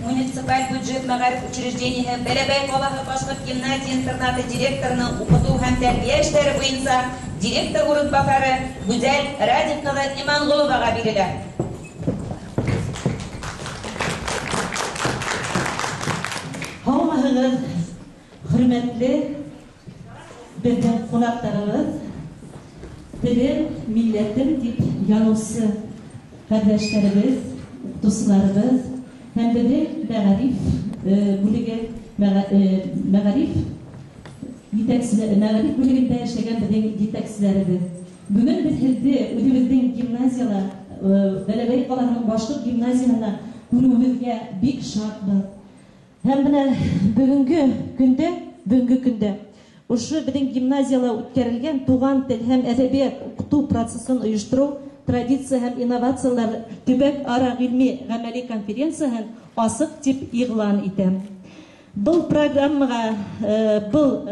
Муниципаль бюджет мәгариф учреждениеһы Бәләбәй ҡалаһы башҡорт гимназия-интернаты директорының уҡытыу һәм тәрбиә эштәре буйынса директор урынбаҫары Гүзәл Радик ҡыҙы Иманғоловаға бирелә. Һаумыһығыҙ, хөрмәтле беҙҙең ҡунаҡтарыбыҙ, телем, милләтем тип яныусы ҡәрҙәштәребеҙ, уҡытыусыларыбыҙ һәм беҙҙең мәғариф бүлеге, мәғариф етәкселәре, мәғариф бүлегендә эшләгән беҙҙең етәкселәребеҙ. Бөгөн беҙ һеҙҙе үҙебеҙҙең гимназияла, Бәләбәй ҡалаһының башҡорт гимназияһында күреүебеҙгә бик шатбыҙ. Һәм бына бөгөнгө көндә ошо беҙҙең гимназияла үткәрелгән туған тел һәм әҙәбиәт уҡытыу процесын ойоштороу, традиция һәм инновациялар төбәк ара ғилми ғәмәли конференцияһын асыҡ тип иғлан итәм. Был программаға, был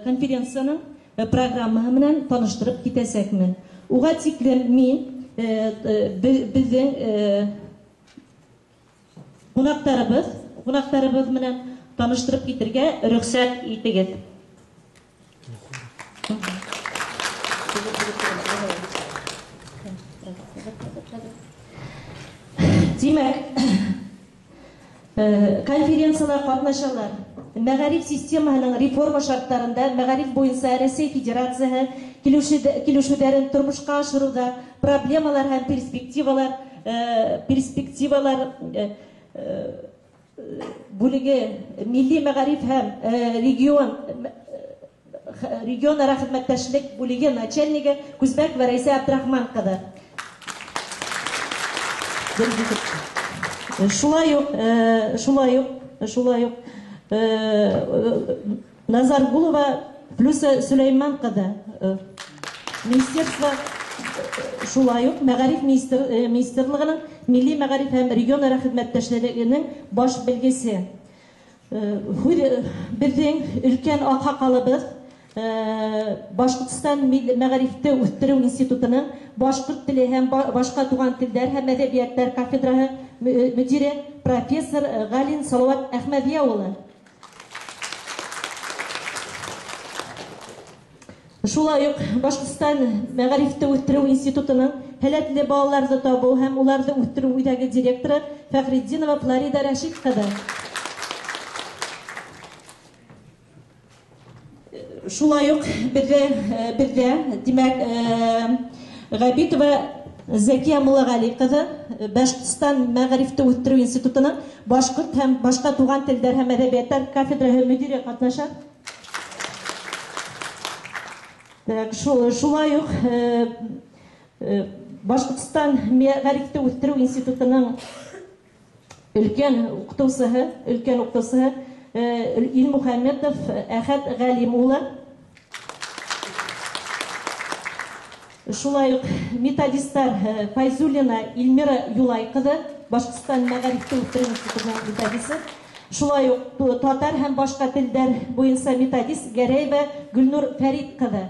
конференцияның программаһы менән таныштырып китәсәкмен. Уға тиклем мин беҙҙең ҡунаҡтарыбыҙ менән таныштырып китергә рөхсәт итегеҙ. Тимәк, конференцияла ҡатнашалар. Мәғариф системаһының реформа шарттарында мәғариф буйынса Рәсәй Федерацияһы килешеүҙәрен тормошҡа ашырыуҙа проблемалар һәм перспективалар бүлеге милли мәғариф һәм регионара хеҙмәттәшлек бүлеге начальнигы Күзбәкова Рәйсә Абдрахман ҡыҙы. Шулай уҡ Назаргулова Флюса Сөләйман ҡыҙы, Министерство шулай уҡ Мәғариф министрлығының милли мәғариф һәм регионара хеҙмәттәшлегенең баш белгесе. Беҙҙең өлкән аҡһаҡалыбыҙ Башҡортостан мәғарифте үҫтереү институтының башҡорт теле һәм башҡа туған телдәр һәм әҙәбиәттәр кафедраһы мөдире профессор Ғалин Салауат Әхмәҙиә улы. Шулай уҡ Башҡортостан мәғарифте үҫтереү институтының һәләтле балаларҙы табыу һәм уларҙы үҫтереү үҙәге директоры Фәхретдинова Флорида Рәшит ҡыҙы. Шулай уҡ беҙҙә, тимәк, Ғәбитова Зәкиә Муллағәли ҡыҙы, Башҡортостан мәғарифте үҫтереү институтының башҡорт һәм башҡа туған телдәр һәм әҙәбиәттәр кафедраһы мөдире ҡатнаша. Шулай уҡ Башҡортостан мәғарифте үҫтереү институтының өлкән уҡытыусыһы Илмухаметов Әхәт Ғәлим улы. Шулай уҡ методисттар Файзуллина Илмира Юлай ҡыҙы, Башҡортостан мәғарифте үҫтереү институтының методисы. Шулай уҡ татар һәм башҡа телдәр буйынса методист Гәрәева Гөлнур Фәрит ҡыҙы.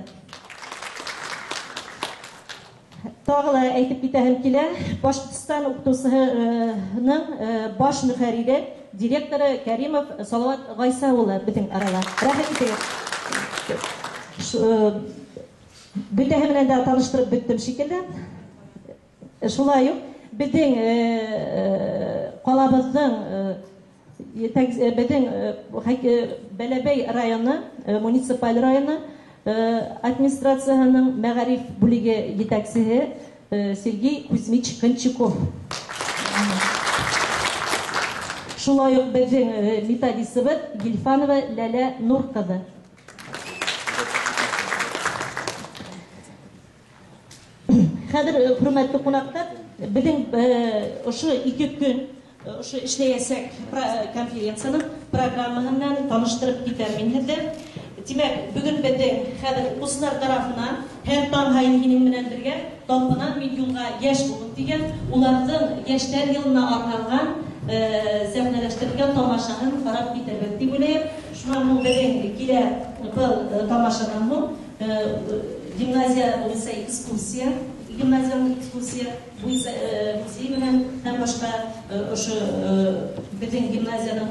Тағы ла әйтеп китәһем килә, Башҡортостан уҡытыусыһының баш мөхәррире, директоры Кәримов Салауат Ғайса улы беҙҙең арала. Рәхмәт итегеҙ. Бөтәһе менән дә таныштырып бөттөм шикелле. Шулай уҡ беҙҙең ҡалабыҙҙың, беҙҙең Бәләбәй районы, муниципаль районы администрацияһының мәғариф бүлеге етәксеһе Сергей Кузьмич Кончаков. Шулай уҡ беҙҙең методисыбыҙ Гильфанова Ләлә Нур ҡыҙы. Хәҙер, хөрмәтле ҡунаҡтар, беҙҙең ошо 2 көн ошо эшләйәсәк конференцияның программаһы менән таныштырып китәм мин һеҙҙе. Тимәк, бөгөн беҙҙең хәҙер уҡыусылар тарафынан һәр таң һайын һинең менән бергә талпынам мин юлға йәш булып тигән, уларҙың йәштәр йылына арналған сәхнәләштерелгән тамашаһын ҡарап китербеҙ тип уйлайым. Шунан һуң беҙҙең килә был тамашанан һуң гимназия буйынса экскурсия, гимназияның экскурсия буйынса музей менән һәм башҡа ошо беҙҙең гимназияның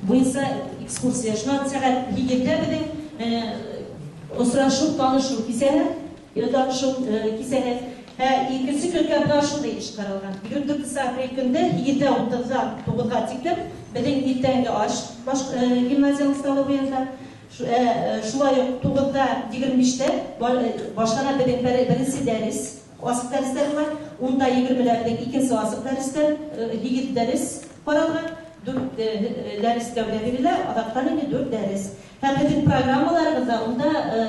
буйынса экскурсия. Шунан сәғәт 7-дә беҙҙең осрашыу, танышыу кисәһе, кисәһе. Икенсе көнгә бына шундай эш ҡаралған. 24 апрель көндә 7:30-дан 9-ға тиклем беҙҙең иртәнге аш гимназияның столовыйында. Шулай уҡ 9:25-тә башлана беҙҙең беренсе дәрес, асыҡ дәрестәр була. 10:20-лә беҙҙең икенсе асыҡ дәрестәр, 8 дәрес ҡаралған. 4 дәрес тәүҙә бирелә, аҙаҡтан инде 4 дәрес. Һәм беҙҙең программаларыбыҙҙа унда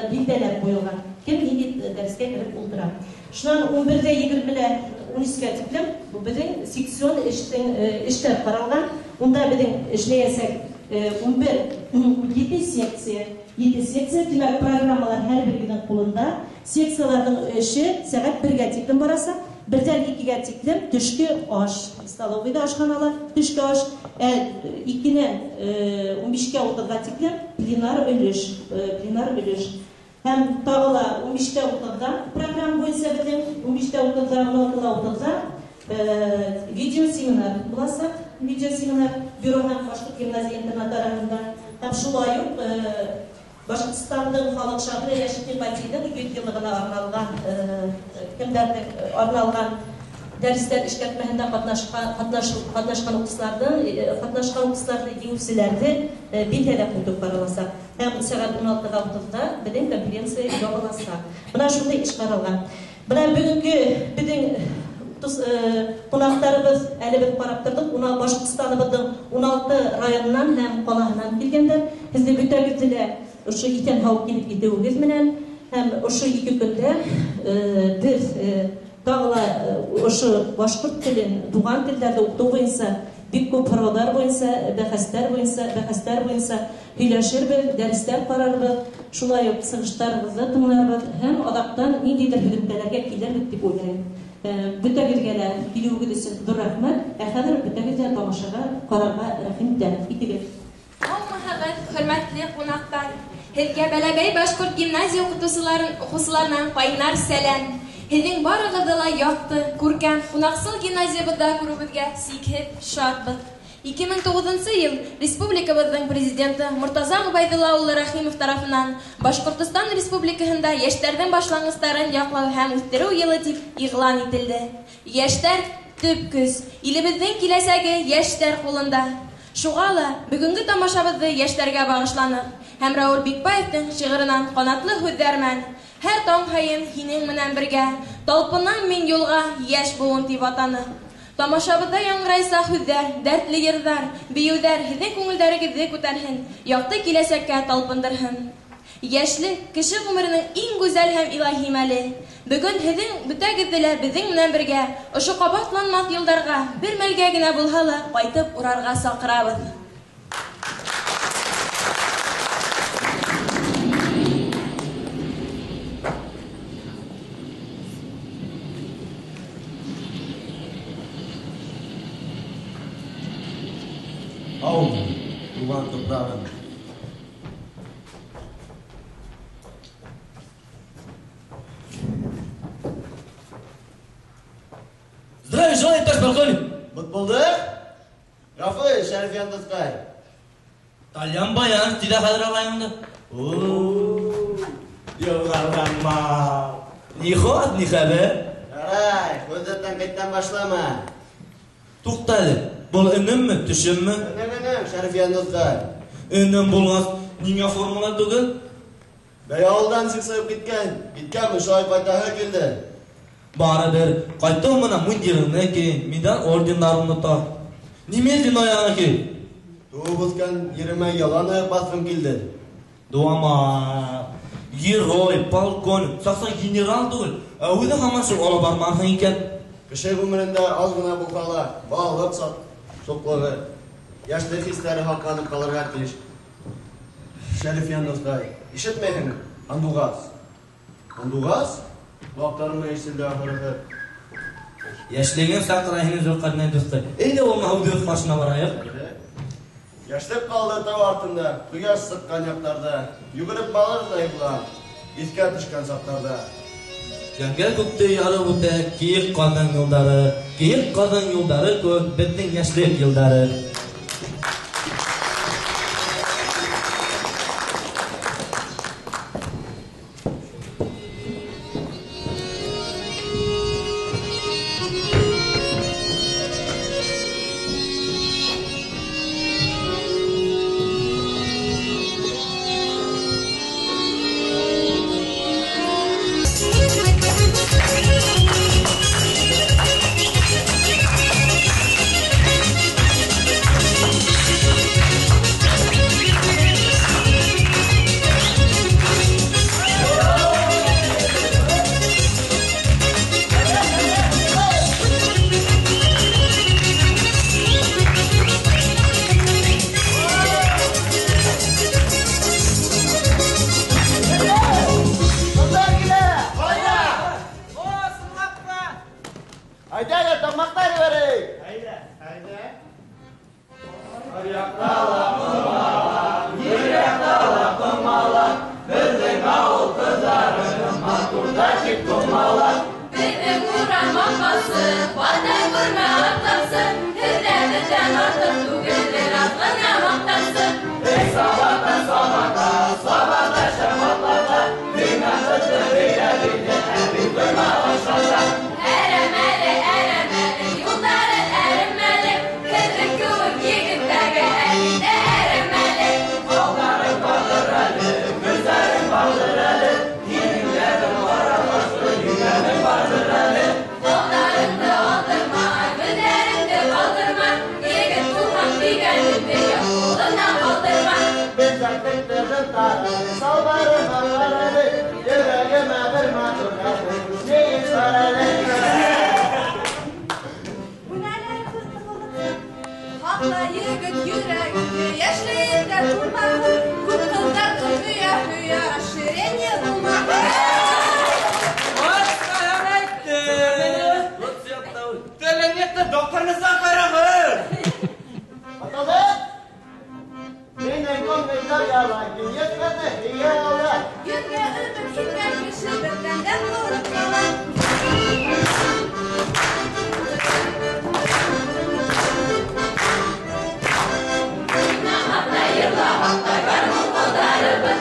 билдәләр ҡуйылған. Кем ниндәй дәрескә кереп ултыра. Шунан 11:20-лә 13-кә тиклем бу беҙҙең секцион эштәр ҡаралған. Унда беҙҙең эшләйәсәк 11 7 секция. 7 секция, тимәк, программалар һәр берегеҙҙең ҡулында. Секцияларҙың эше сәғәт 1-гә тиклем бараса, 1-дән 2-гә тиклем төшкө аш, столовыйҙа ашханала төшкө аш, 2-нән 15-кә 30-ға тиклем пленар өлөш, пленар өлөш. Һәм тағы ла 15:30-да программа буйынса беҙҙең 15:30-да 16:30-да видеосеминар буласаҡ, видеосеминар бюро һәм башҡорт гимназия интернаты араһында. Һәм шулай уҡ Башҡортостандың халыҡ шағиры Рәшит Ниғмәтиҙең 100 йыллығына арналған, кемдәрҙең арналған дәрестәр эшкәртмәһендә ҡатнашҡан уҡыусыларҙы, еңеүселәрҙе билдәләп үтеп барыласаҡ. Һәм сәғәт 16:30-да беҙҙең конференция ябыласаҡ. Бына шундай эш ҡаралған. Бына бөгөнгө беҙҙең ҡунаҡтарыбыҙ, әле беҙ ҡарап торҙоҡ, Башҡортостаныбыҙҙың 16 районынан һәм ҡалаһынан килгәндәр. Һеҙҙе бөтәгеҙҙе лә ошо иҫән һау килеп китеүегеҙ менән һәм ошо 2 көндә беҙ тағы ла ошо башҡорт телен, туған телдәрҙе уҡытыу буйынса бик күп һорауҙар буйынса, бәхәстәр буйынса һөйләшербеҙ, дәрестәр ҡарарбыҙ, шулай уҡ сығыштарыбыҙҙы тыңларбыҙ һәм аҙаҡтан ниндәйҙер һөҙөмтәләргә килербеҙ тип уйлайым. Бөтәгеҙгә лә килеүегеҙ өсөн ҙур рәхмәт. Ә хәҙер бөтәгеҙ ҙә тамашаға ҡарарға рәхим итегеҙ. Һаумыһығыҙ, хөрмәтле ҡунаҡтар! Һеҙгә Бәләбәй башҡорт гимназия уҡыусыларынан ҡайнар сәләм. Һеҙҙең барығыҙҙы ла яҡты, күркәм, ҡунаҡсыл гимназиябыҙҙа күреүебеҙгә сикһеҙ шатбыҙ. 2009 йыл республикабыҙҙың президенты Мортаза Ғөбәйҙулла улы Рәхимов тарафынан Башҡортостан Республикаһында йәштәрҙең башланғыстарын яҡлау һәм үҫтереү йылы тип иғлан ителде. Йәштәр төп көс, илебеҙҙең киләсәге йәштәр ҡулында. Шуға ла бөгөнгө тамашабыҙҙы йәштәргә бағышланыҡ һәм Рауль Бикбаевтың шиғырынан ҡанатлы һүҙҙәр менән һәр таң һайын һинең менән бергә талпынам мин юлға йәш быуын тип атаны. Тамашабыҙҙа яңғырайса һүҙҙәр, дәртле йырҙар, бейеүҙәр һеҙҙең күңелдәрегеҙҙе күтәрһен, яҡты киләсәккә талпындырһын. Йәшлек кеше ғүмеренең иң гүзәл һәм илаһи мәле. Бөгөн һеҙҙең бөтәгеҙҙе лә беҙҙең менән бергә ошо ҡабатланмаҫ йылдарға бер мәлгә генә булһа ла ҡайтып урарға саҡырабыҙ. Ау, туған топрағым. Здравия желаю, товарищ полковник! Бытбылдыҡ? Ғәфү, Шәрифйән дуҫҡай. Тальян баян, тиҙә хәҙер алайымды. Юғалған мал. Ни хат, ни хәбәр? Ярай, һүҙҙе тәнҡиттән башлама. Туҡта әле, был өнөммө, төшөммө? Өнөм, өнөм, Шәрифйән дуҫҡай. Өнөм булғас, ниңә формала түгел? Бәй ауылдан нисек сығып киткән? Киткәнме, шулай ҡайтаһы килде. Барыбер, ҡайтыу менән мундирыңды кей, медаль ордендарыңды таҡ. Немедленно аяғыңа кей. Тыуып үҫкән еремә ялан аяҡ баҫҡым килде. Дуама, герой, полковник, саҡса генерал түгел, ә үҙең һаман шул ала барманһың икән. Кеше ғүмерендә аҙ ғына булһа ла балалыҡ шуҡлығы, йәшлек хистәре һаҡланып ҡалырға тейеш. Шәрифйән дуҫҡай, ишетмәйһеңме? Һандуғас. Һандуғас? Ҡолаҡтарыма ишетелде ахырыһы. Йәшлегең саҡыра һине Зөлҡәрнәй дуҫҡай. Әйҙә булмаһа үҙебеҙ ҡаршына барайыҡ. Йәшлек ҡалды тау артында, ҡояш сыҡҡан яҡтарҙа, йүгереп барырҙай булам, иҫкә төшкән саҡтарҙа. Зәңгәр күкте ярып үтә кейек ҡаҙҙың юлдары, кейек ҡаҙҙың юлдары кеүек беҙҙең йәшлек йылдары.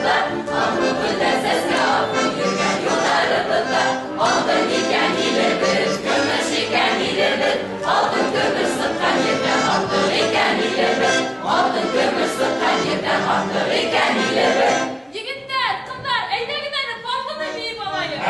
юлларыбыҙҙа, Аҡлы гөлдәр сәскә атып йөргән юлларыбыҙҙа, Алтын икән илебеҙ, көмөш икән илебеҙ, Алтын көмөш сыҡҡан ерҙән артыҡ икән илебеҙ, Алтын көмөш сыҡҡан ерҙән артыҡ икән илебеҙ. Егеттәр, ҡыҙҙар, әйҙәгеҙ әле парлыны бейеп алайыҡ.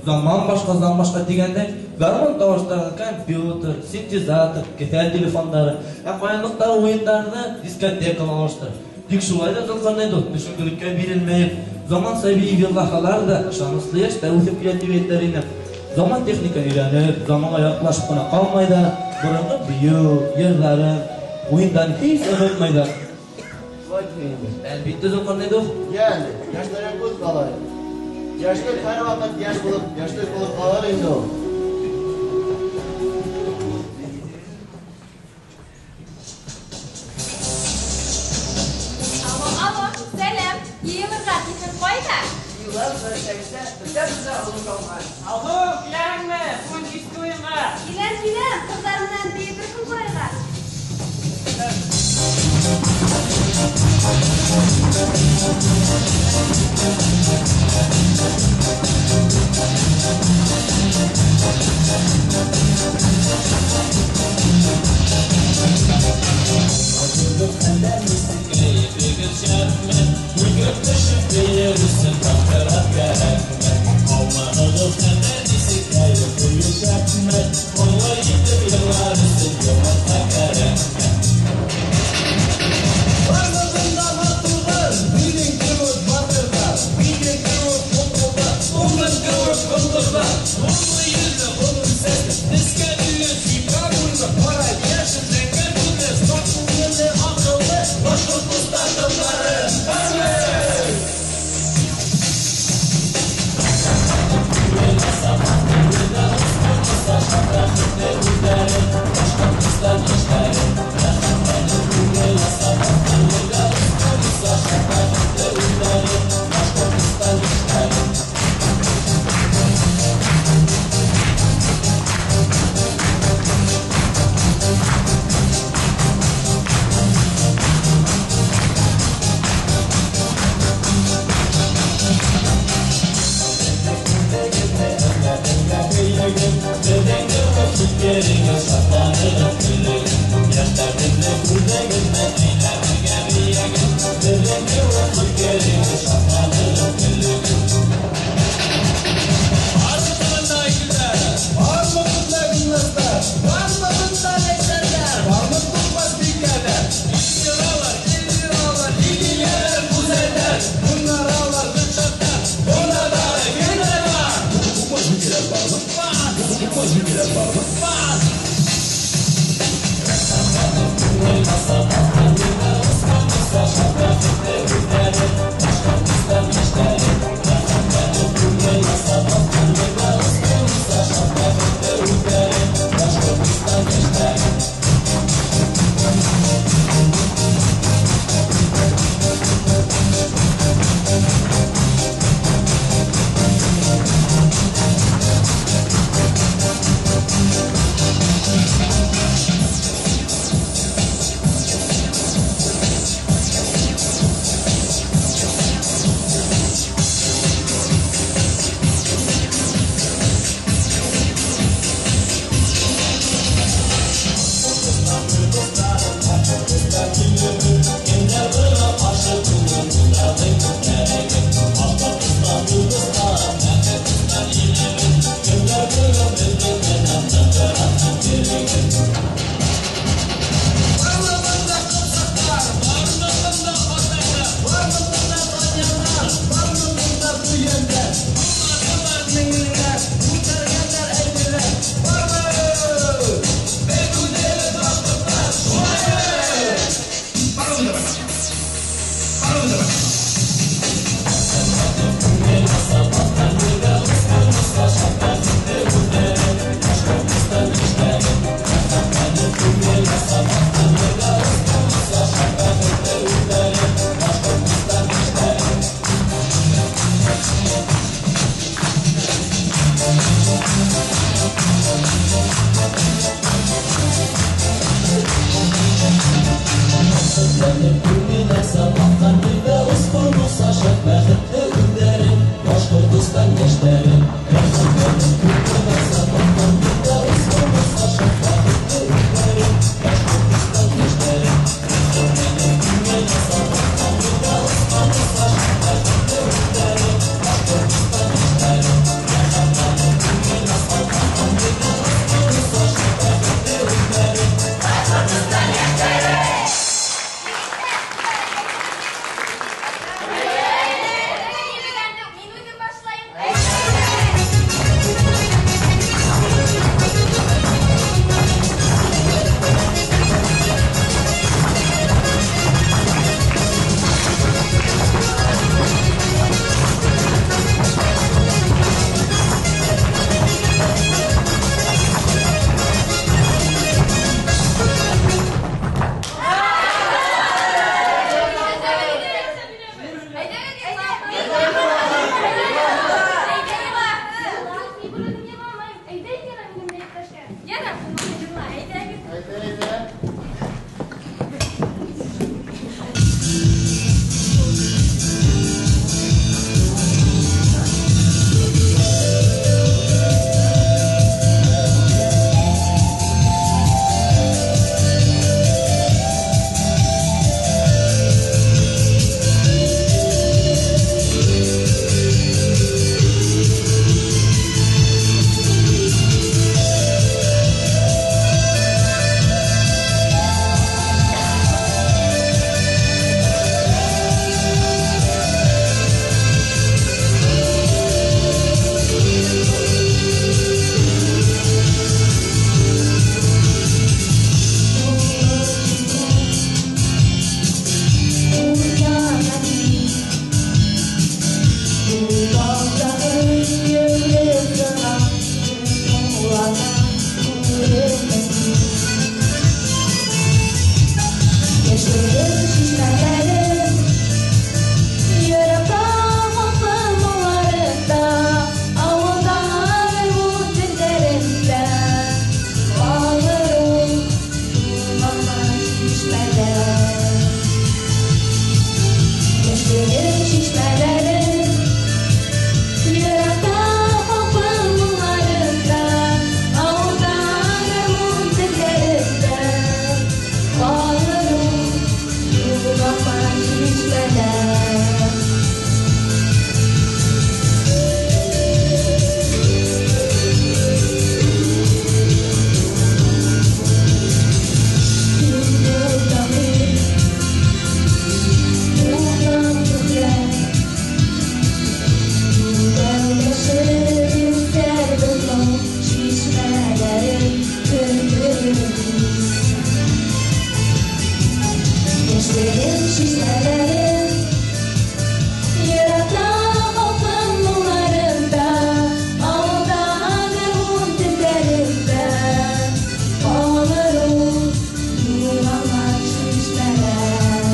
Заман башҡа тигәндә, гармун тауыштары, компьютер, синтезатор, кеҫә телефондары, ә ҡаянлыҡтары уйындарҙы дискотекала алыштыра. Тик шулай ҙа Зөлҡәрнәй дуҫ, төшөнкөлөккә бирелмәйек. Заманса бейеп йырлаһалар ҙа, ышаныслы йәштәр үҫеп килә тип әйтер инем. Заман техника өйрәнеп, заманға яҡлашып ҡына ҡалмай ҙа, боронғо бейеү, йырҙарын, уйындарын һис онотмайҙар. Шулай тиһеңме? Әлбиттә, Зөлҡәрнәй дуҫ. Йә әле, йәштәргә күҙ һалайыҡ. Йәшлек һәр ваҡыт йәш булып, йәшлек булып ҡалыр инде ул. Алло, алло, сәләм. Йыйылырға тиһең ҡайҙа? Йыйылабыҙ, Шәмсә, бөтәбеҙ ҙә оло тауға. Алло, киләһеңме? Бөгөн киске уйынға. Киләм, киләм. Ҡыҙҙар менән бейеп бер көн ҡарайға. Kalır o. Яшьлегем чишмәләре, еракта халкым моңнарында, авылда гармун телләрендә калыр ул югалмас чишмәләр.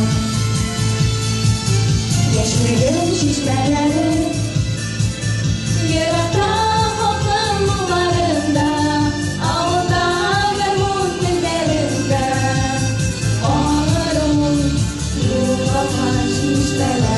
Яшьлегем чишмәләре, еракта халкым моңнарында, авылда гармун телләрендә калыр ул югалмас чишмәләр.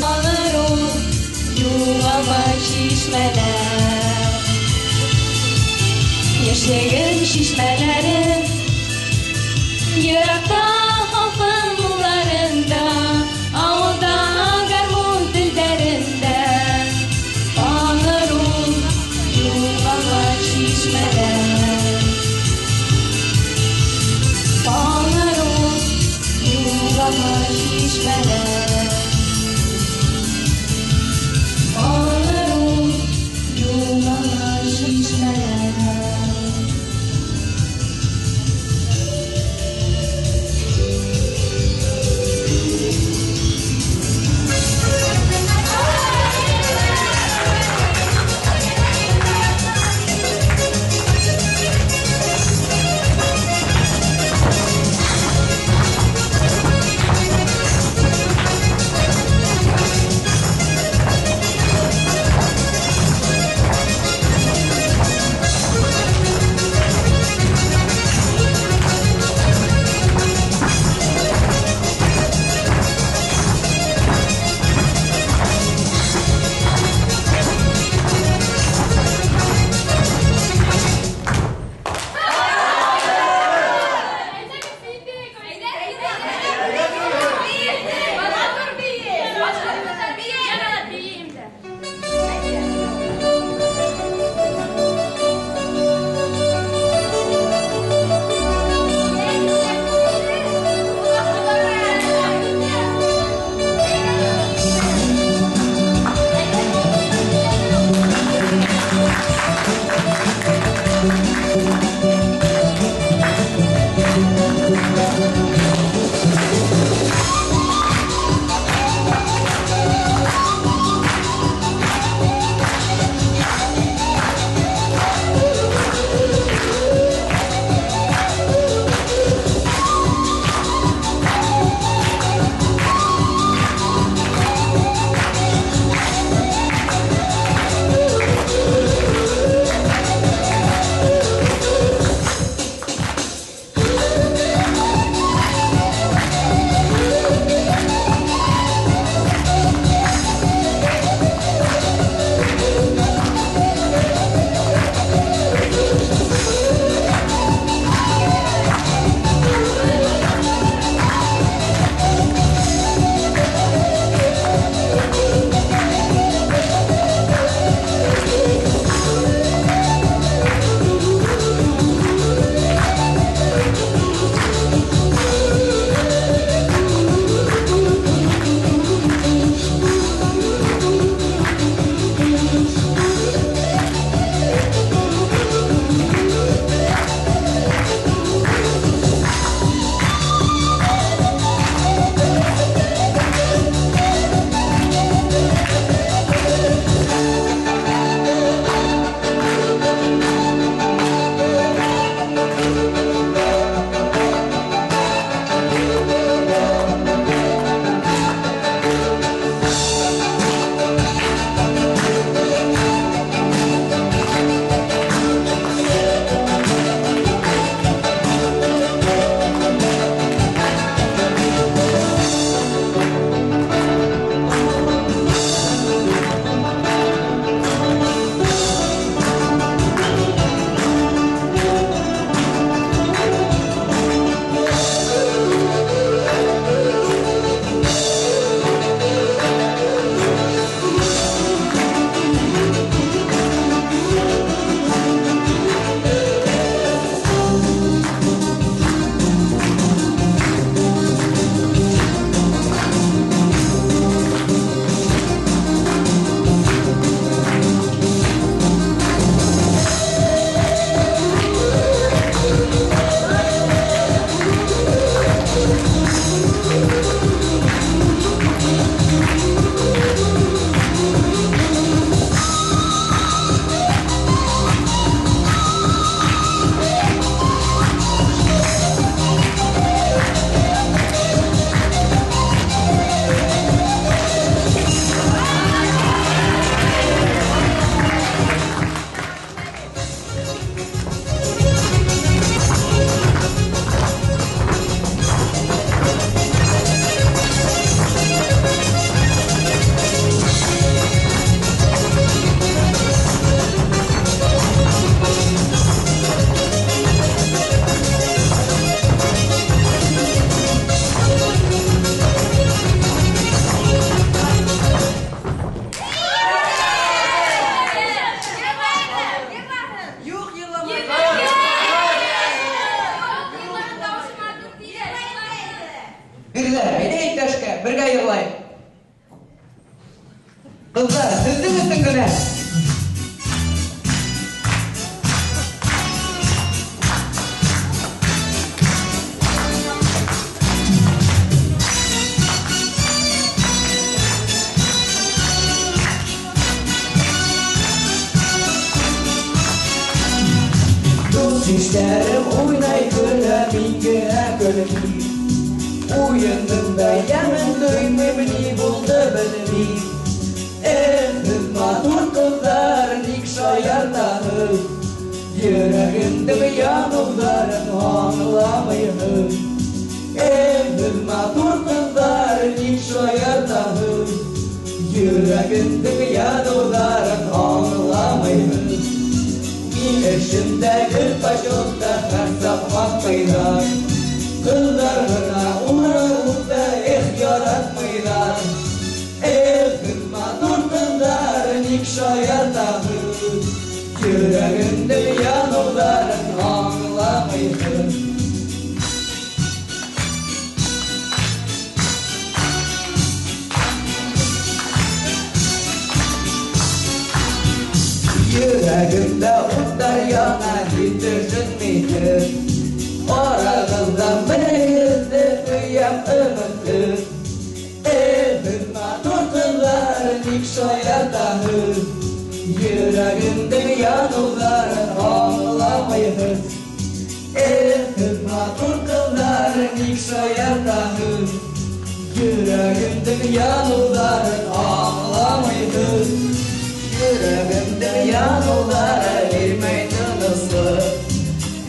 Алыр ул югалмас чишмәләр. Яшьлегем чишмәләре, еракта халкым моңнарында, авылда гармун телләрендә калыр ул югалмас чишмәләр. Калыр ул югалмас чишмәләр. Калыр ул югалмас чишмәләр. Ҡыҙҙар, һеҙҙең өсөн генә. Dişlerim oynay köle mingine kölemi Uyandım da yemin duymum ni buldu bilmi Эх, матур кызлар ник шаяртаһыз Йөрәгемдең яныуларын аңламайһыз Эх, матур кызлар ник шаяртаһыз Йөрәгемдең яныуларын аңламайһыз Мин эшемдә гел почетта һәр саҡ маҡтайҙар Ҡыҙҙар ғына урын-утта эх яратмайҙар Эх, матур ҡыҙҙар ник шаяртаһыз Йөрәгемдең яныуҙарын аңламайһыз Йөрәгемдә уттар яна, һин төшөнмәйһең Арағыҙҙа берегеҙҙе ҡуям өмөтһөҙ Эх, матур ҡыҙҙар ник шаяртаһыҙ Йөрәгемдең яныуҙарын аңламайһыҙ Эх, матур ҡыҙҙар ник шаяртаһыҙ Йөрәгемдең яныуҙарын аңламайһыҙ Йөрәгемдең яныуҙары бирмәй тыныслыҡ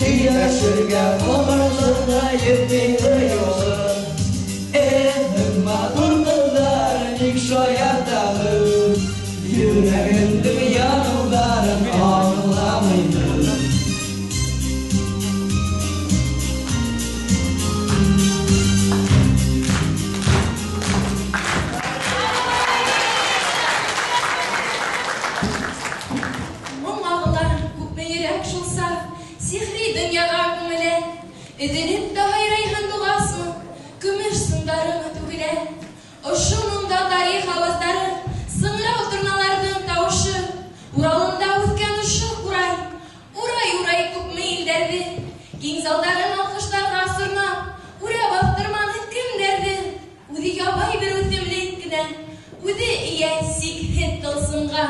Һөйләшергә ғүмерлыҡҡа етмәй ҡыйыулыҡ Эх, матур ҡыҙҙар ник шаяртаһыҙ Йөрәгемдең яныуҙарын аңламайһыҙ Өҙөлөп тә һайрай һандуғасмы, көмөш сыңдарымы түгелә. Ошо моңда тарих ауаздары, сыңрау торналарҙың тауышы, Уралында үҫкән ошо ҡурай, урай-урай күпме илдәрҙе, киң залдарын алҡыштарға сорнап, үрә баҫтырманы кемдәрҙе, үҙе ябай бер үҫемлек кенә, үҙе эйә сикһеҙ тылсымға.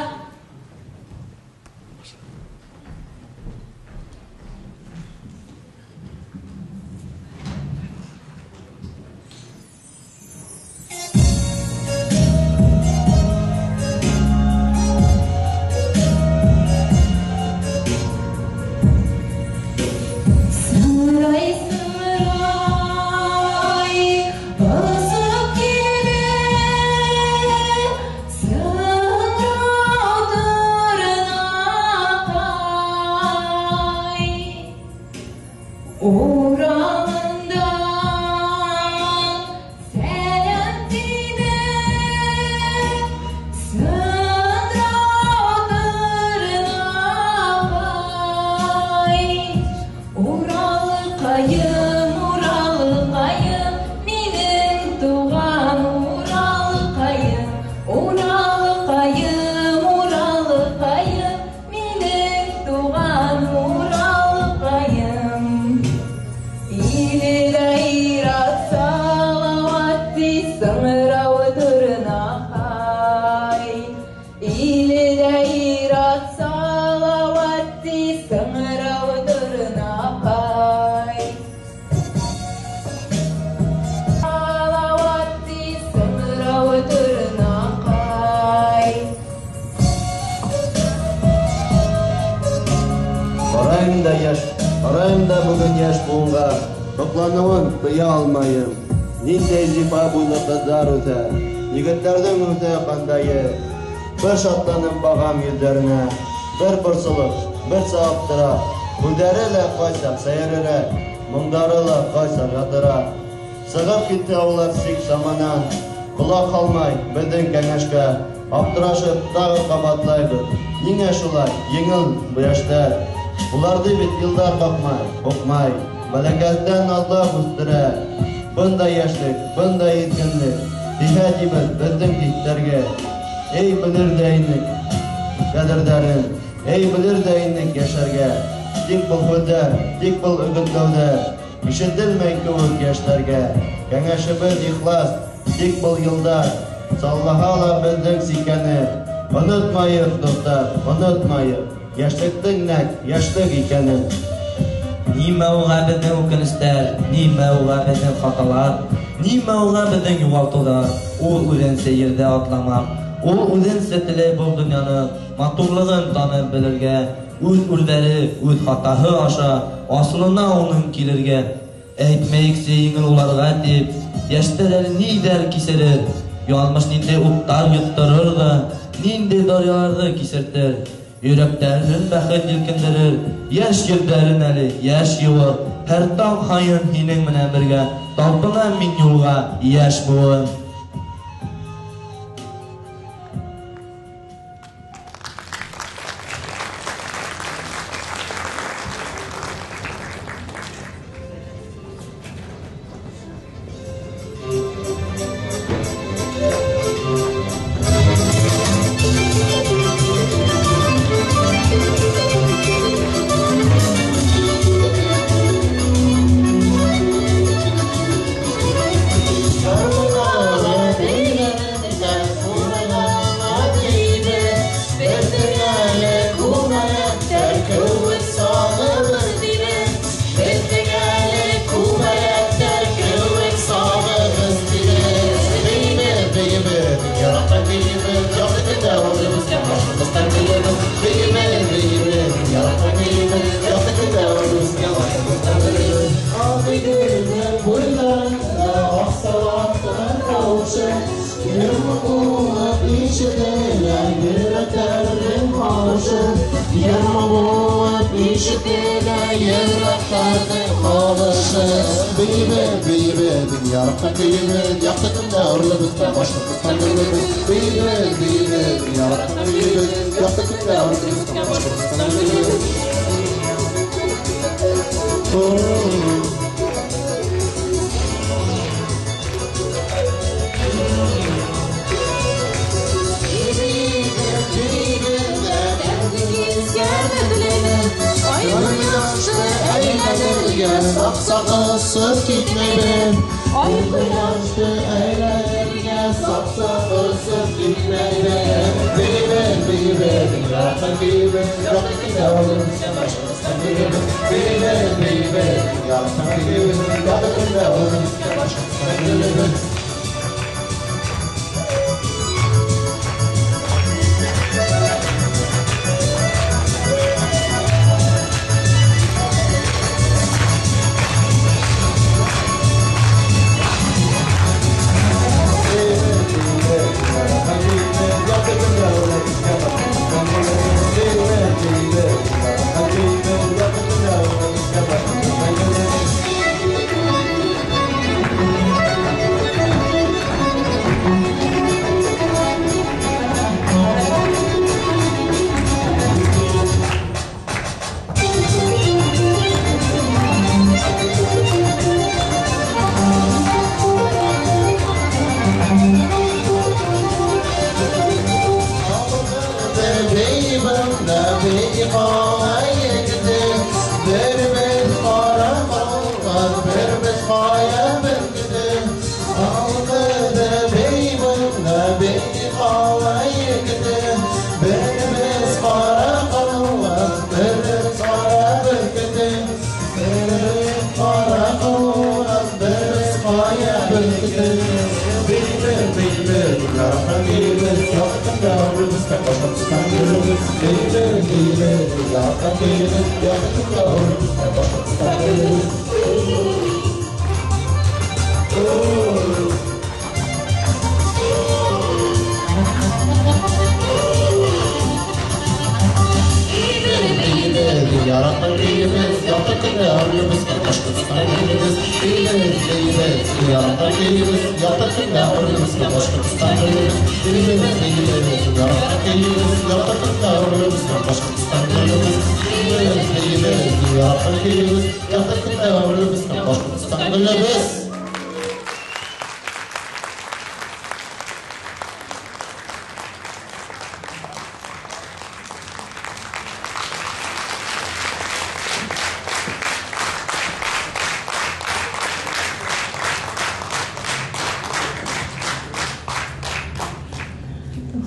Ҡарайым да бөгөн йәш быуынға, һоҡланыуын тыя алмайым. Ниндәй зифа буйлы ҡыҙҙар үҫә, егеттәрҙең үҫә ҡандайы. Бер шатланып бағам йөҙҙәренә, бер борсолоп, бер аптырап, һүҙҙәре лә ҡайсаҡ сәйерерәк, моңдары ла ҡайсаҡ ятыраҡ. Сығып китте улар сик саманан, ҡолаҡ һалмай беҙҙең кәңәшкә, аптырашып тағы ҡабатлайбыҙ. Ниңә шулай еңел йәштәр? Уларҙы бит йылдар ҡаҡмай, һуҡмай, бәләкәстән назлап үҫтерә. Бындай йәшлек, бындай иркенлек, тиһә тибеҙ беҙҙең тиҫтәргә. Эй белер ҙә инек ҡәҙерҙәрен, эй белер ҙә инек йәшәргә. Тик был һүҙҙәр, тик был өгөтләүҙәр ишетелмәй кеүек йәштәргә. Кәңәшебеҙ ихлас, тик был йылдар саллаһа ла беҙҙең сикәне. Онотмайыҡ, дуҫтар, онотмайыҡ, йәшлектең нәҡ йәшлек икәнен. Нимә уға беҙҙең үкенестәр, нимә уға беҙҙең хаталар, нимә уға беҙҙең юғалтыуҙар. Ул үҙенсә ерҙә атламаҡ, ул үҙенсә теләй был донъяны матурлығын танып белергә, үҙ үрҙәре, үҙ хатаһы аша асылына уның килергә. Әйтмәйексе еңел уларға тип, йәштәр әле ниҙәр кисерер, яҙмыш ниндәй уттар йотторор ҙа, ниндәй даръяларҙы кисертер. Йөрәктәрен бәхет елкендерер, йәш йөҙҙәрен әле йәш йыуыр. Һәр таң һайын һинең менән бергә талпынам мин юлға, йәш быуын.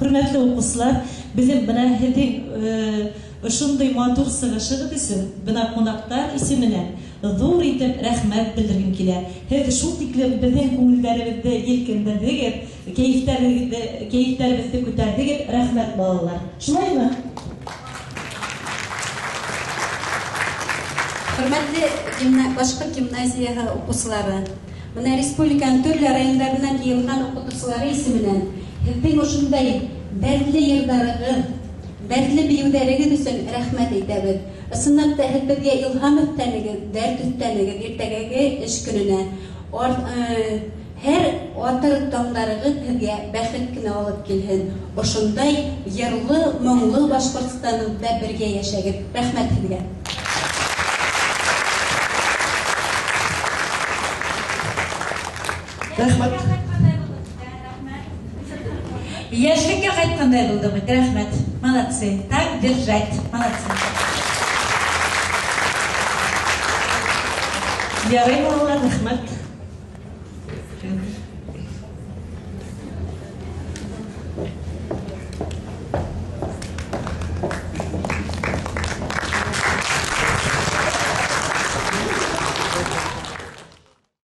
Хөрмәтле уҡыусылар, беҙҙең бына һеҙҙең ошондай матур сығышығыҙ өсөн бына ҡунаҡтар исеменән ҙур итеп рәхмәт белдергем килә. Һеҙ шул тиклем беҙҙең күңелдәребеҙҙе елкендерҙегеҙ, кәйефтәребеҙҙе күтәрҙегеҙ. Рәхмәт, балалар. Шулаймы? Хөрмәтле башҡорт гимназияһы уҡыусылары, бына республиканың төрлө райондарынан йыйылған уҡытыусылары исеменән һеҙҙең ошондай дәртле йырҙарығыҙ, дәртле бейеүҙәрегеҙ өсөн рәхмәт әйтәбеҙ. Ысынлап та һеҙ беҙгә илһам өҫтәнегеҙ, дәрт өҫтәнегеҙ иртәгәге эш көнөнә. Һәр атыр таңдарығыҙ һеҙгә бәхет кенә алып килһен. Ошондай йырлы, моңло Башҡортостаныбыҙҙа бергә йәшәгеҙ. Рәхмәт һеҙгә. Рәхмәт. Йәшлеккә ҡайтҡандай булдым. Рәхмәт. Молодцы. Так держать. Молодцы. Ярай, балалар, рәхмәт.